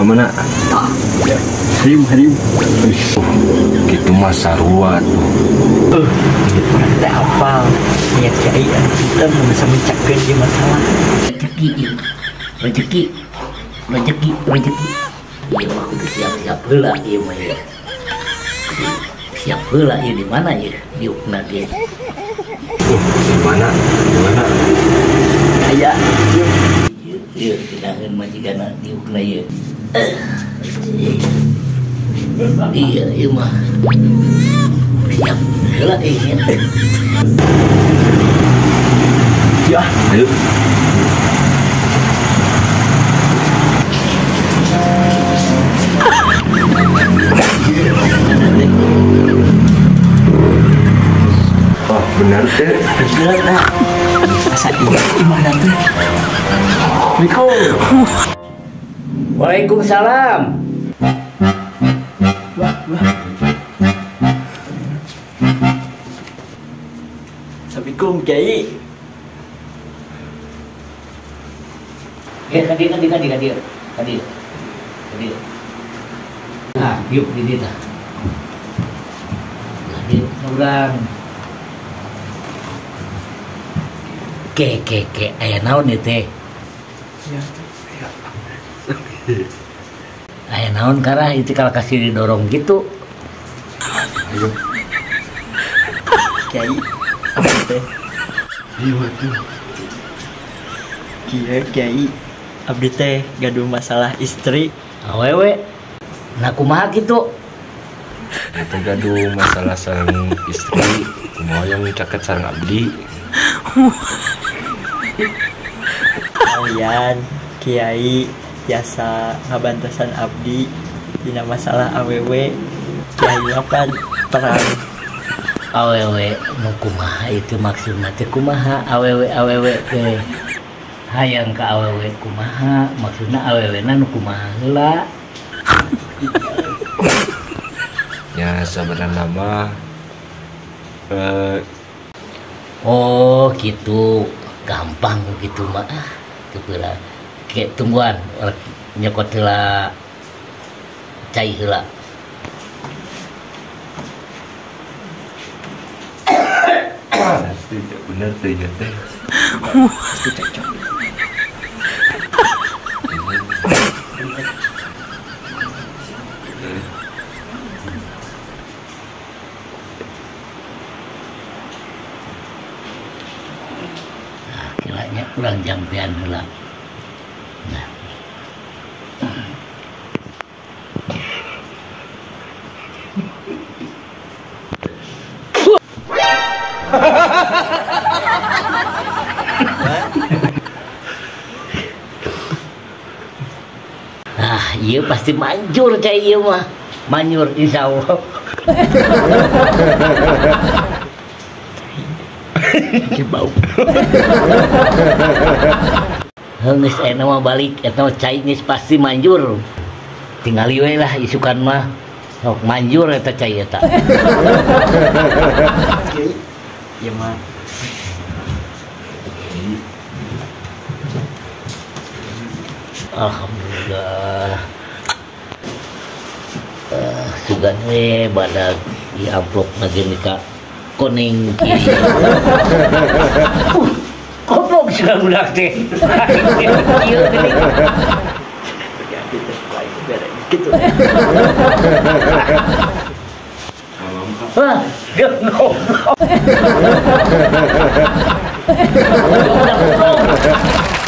Mana? Tah. Harim. Gitu mah sarua tuh. Urang teh apal nya kiai anu pinter nu bisa mencakeun ieu masalah. Rezeki ieu. Rezeki. Ieu mah kudu siap-siap heula ieu mah ya. Siap heula ieu di mana ieu diukna ge. Di mana? Aya ieu. Ieu kinaheun mah jigana diukna ieu. Iya, ieu mah. Siap heula ieu. Ya, ayo. Oh, benar teh. Benar dah. Asa iya gimana tuh? Assalamualaikum. Waalaikumsalam. Wah. Assalamualaikum Kiai. Ya, kadi. Nah, yuk di dieu tah. Nah, dieu urang. Ke aya naon ieu teh? Ya. Aya naon karah itu kalau kasih didorong gitu. Ayo. Kiai, apa teh? Ayo atuh. Kieu Kiai, abdi teh gaduh masalah istri. Awewe. Nah kumaha kitu? Eta gaduh masalah sareng istri, kumaha yang caket sareng abdi. Kalian Kiai jasa ngabantosan abdi dina masalah awewe. Kiai mapan terang awewe nu kumaha itu maksudna teh kumaha awewe teh hayang ka awewe kumaha maksudna awewena nu kumaha heula. Ya sebenarnya mah oh gitu gampang gitu mah ah teu heula ke tungguan nyokot heula cai heula. Tidak benar teh ya teh. Pasti cocok. Nah, kiranya kurang jampian heula. Nah. Ah, iya pasti manjur cai ieu mah. Manjur insyaallah. Ki bau. Geus eta mah balik eta mah cai geus pasti manjur. Tingali we lah isukan mah. Sok manjur eta cai eta. Ieu mah. Alhamdulillah. Sugan we badag di amplop lagi ka kuning kiri. Goblok sugan budak teh. Kieu geuning. Gitu. Hah, goblok. Goblok.